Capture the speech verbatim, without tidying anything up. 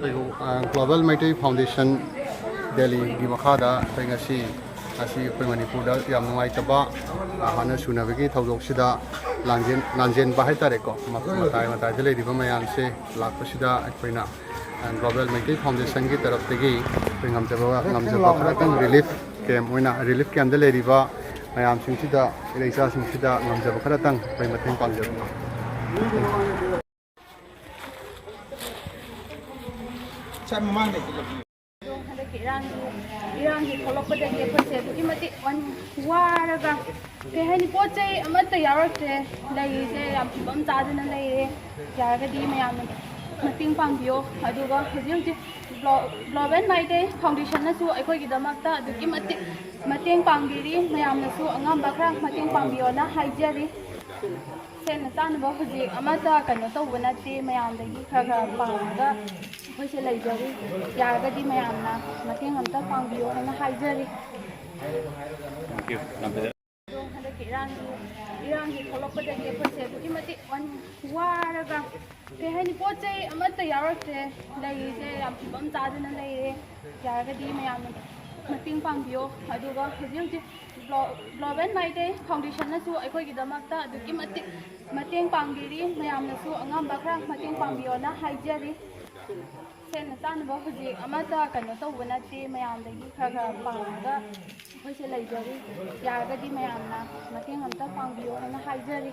ꯑꯩꯈꯣꯏ, ꯑ, global Meitei foundation ꯗꯦꯜꯂꯤꯒꯤ ꯃꯈꯥꯗ ꯑꯩꯈꯣꯏ ꯉꯁꯤ, ꯉꯁꯤ ꯑꯩꯈꯣꯏ ꯃꯅꯤꯄꯨꯔꯗ ꯌꯥꯝ ꯅꯨꯡꯉꯥꯏꯇꯕ, ꯑ, ꯍꯥꯟꯅ ꯁꯨꯅꯕꯒꯤ ꯊꯧꯗꯣꯛꯁꯤꯗ ꯂꯥꯡꯖꯦꯟ-, ꯂꯥꯟꯖꯦꯟꯕ ꯍꯥꯏꯇꯥꯔꯦꯀꯣ, ꯃ-, ꯃꯇꯥꯏ ꯃꯇꯥꯏꯗ ꯂꯩꯔꯤꯕ ꯃꯌꯥꯝꯁꯦ ꯂꯥꯛꯄꯁꯤꯗ ꯑꯩꯈꯣꯏꯅ, ꯑ, ꯒ꯭ꯂꯣꯕꯦꯜ ꯃꯩꯇꯩ ꯐꯥꯎꯟꯗꯦꯁꯟꯒꯤ ꯇꯔꯞꯇꯒꯤ ꯑꯩꯈꯣꯏ ꯉꯝꯖꯕ, ꯉꯝꯖꯕ ꯈꯔꯇꯪ ꯔꯤꯂꯤꯐ ꯀꯦꯝ ꯑꯣꯏꯅ, ꯔꯤꯂꯤꯐ ꯀꯦꯝꯗ ꯂꯩꯔꯤꯕ ꯃꯌꯥꯝꯁꯤꯡꯁꯤꯗ, ꯏꯆꯥꯁꯤꯡꯁꯤꯗ ꯉꯝꯖꯕ ꯈꯔꯇꯪ ꯑꯩꯈꯣꯏ ꯃꯇꯦꯡ ꯄꯥꯡꯖꯕꯅꯤ꯫ ꯁꯥꯔ, ꯃꯃꯥꯡꯗ ꯑꯗꯣ ꯍꯟꯗꯛꯀꯤ ꯏꯔꯥꯡꯒꯤ, ꯏꯔꯥꯡꯒꯤ ꯊꯣꯛꯂꯛꯄꯗꯒꯤ ꯑꯩꯈꯣꯏꯁꯦ ꯑꯗꯨꯛꯀꯤ ꯃꯇꯤꯛ ꯋꯥꯟ-, ꯋꯥꯔꯒ, ꯀꯩ ꯍꯥꯏꯅꯤ, ꯄꯣꯠ ꯆꯩ ꯑꯃꯠꯇ ꯌꯥꯎꯔꯛꯇ꯭ꯔꯦ꯫ ꯂꯩꯔꯤꯁꯦ ꯌꯥꯝ ꯐꯤꯕꯝ ꯆꯥꯗꯅ ꯂꯩꯔꯦ꯫ ꯌꯥꯔꯒꯗꯤ ꯃꯌꯥꯝꯅ ꯃꯇꯦꯡ ꯄꯥꯡꯕꯤꯌꯣ꯫ ꯑꯗꯨꯒ ꯍꯧꯖꯤꯛ ꯍꯧꯖꯤꯛ ꯒ꯭ꯂꯣ-, ꯒ꯭ꯂꯣꯕꯦꯜ ꯃꯩꯇꯩ ꯐꯥꯎꯟꯗꯦꯁꯟꯅꯁꯨ ꯑꯩꯈꯣꯏꯒꯤꯗꯃꯛꯇ ꯑꯗꯨꯛꯀꯤ ꯃꯇꯤꯛ ꯃꯇꯦꯡ ꯄꯥꯡꯕꯤꯔꯤ꯫ ꯃꯌꯥꯝꯅꯁꯨ ꯑꯉꯝꯕ ꯈꯔ ꯃꯇꯦꯡ ꯄꯥꯡꯕꯤꯌꯣꯅ ꯍꯥꯏꯖꯔꯤ꯫ ꯁꯦꯟꯅ ꯆꯥꯅꯕ ꯍꯧꯖꯤꯛ ꯑꯃꯠꯇ ꯀꯩꯅꯣ ꯇꯧꯕ ꯅꯠꯇꯦ, ꯃꯌꯥꯝꯗꯒꯤ ꯈꯔ ꯈꯔ ꯄꯥꯡꯉꯒ ꯑꯩꯈꯣꯏꯁꯦ ꯂꯩꯖꯔꯤ꯫ ꯌꯥꯔꯒꯗꯤ ꯃꯌꯥꯝꯅ ꯃꯇꯦꯡ ꯑꯝꯇ ꯄꯥꯡꯕꯤꯌꯣ ꯍꯥꯏꯅ ꯍꯥꯏꯖꯔꯤ꯫ ꯑꯗꯣ ꯍꯟꯗꯛꯀꯤ ꯏꯔꯥꯡꯒꯤ, ꯏꯔꯥꯡꯒꯤ ꯊꯣꯛꯂꯛꯄꯗꯒꯤ ꯑꯩꯈꯣꯏꯁꯦ ꯑꯗꯨꯛꯀꯤ ꯃꯇꯤꯛ ꯋꯥꯟ-, ꯋꯥꯔꯒ, ꯀꯩ ꯍꯥꯏꯅꯤ, ꯄꯣꯠ ꯆꯩ ꯑꯃꯠꯇ ꯌꯥꯎꯔꯛꯇ꯭ꯔꯦ꯫ ꯂꯩꯔꯤꯁꯦ ꯌꯥꯝ ꯐꯤꯕꯝ ꯆꯥꯗꯅ ꯂꯩꯔꯦ꯫ ꯌꯥꯔꯒꯗꯤ ꯃꯌꯥꯝꯅ ꯃꯇꯦꯡ ꯄꯥꯡꯕꯤꯌꯣ꯫ ꯑꯗꯨꯒ ꯍꯧꯖꯤꯛ ꯍꯧꯖꯤꯛ ꯒ꯭ꯂꯣ-, ꯒ꯭ꯂꯣꯕꯦꯜ ꯃꯩꯇꯩ ꯐꯥꯎꯟꯗꯦꯁꯟꯅꯁꯨ ꯑꯩꯈꯣꯏꯒꯤꯗꯃꯛꯇ ꯑꯗꯨꯛꯀꯤ ꯃꯇꯤꯛ ꯃꯇꯦꯡ ꯄꯥꯡꯕꯤꯔꯤ꯫ ꯃꯌꯥꯝꯅꯁꯨ ꯑꯉꯝꯕ ꯈꯔ ꯃꯇꯦꯡ ꯄꯥꯡꯕꯤꯌꯣꯅ ꯍꯥꯏꯖꯔꯤ꯫ ꯁꯦꯟꯅ ꯆꯥꯅꯕ ꯍꯧꯖꯤꯛ ꯑꯃꯠꯇ ꯀꯩꯅꯣ ꯇꯧꯕ ꯅꯠꯇꯦ, ꯃꯌꯥꯝꯗꯒꯤ ꯈꯔ ꯈꯔ ꯄꯥꯡꯉꯒ ꯑꯩꯈꯣꯏꯁꯦ ꯂꯩꯖꯔꯤ꯫ ꯌꯥꯔꯒꯗꯤ ꯃꯌꯥꯝꯅ ꯃꯇꯦꯡ ꯑꯝꯇ ꯄꯥꯡꯕꯤꯌꯣ ꯍꯥꯏꯅ ꯍꯥꯏꯖꯔꯤ꯫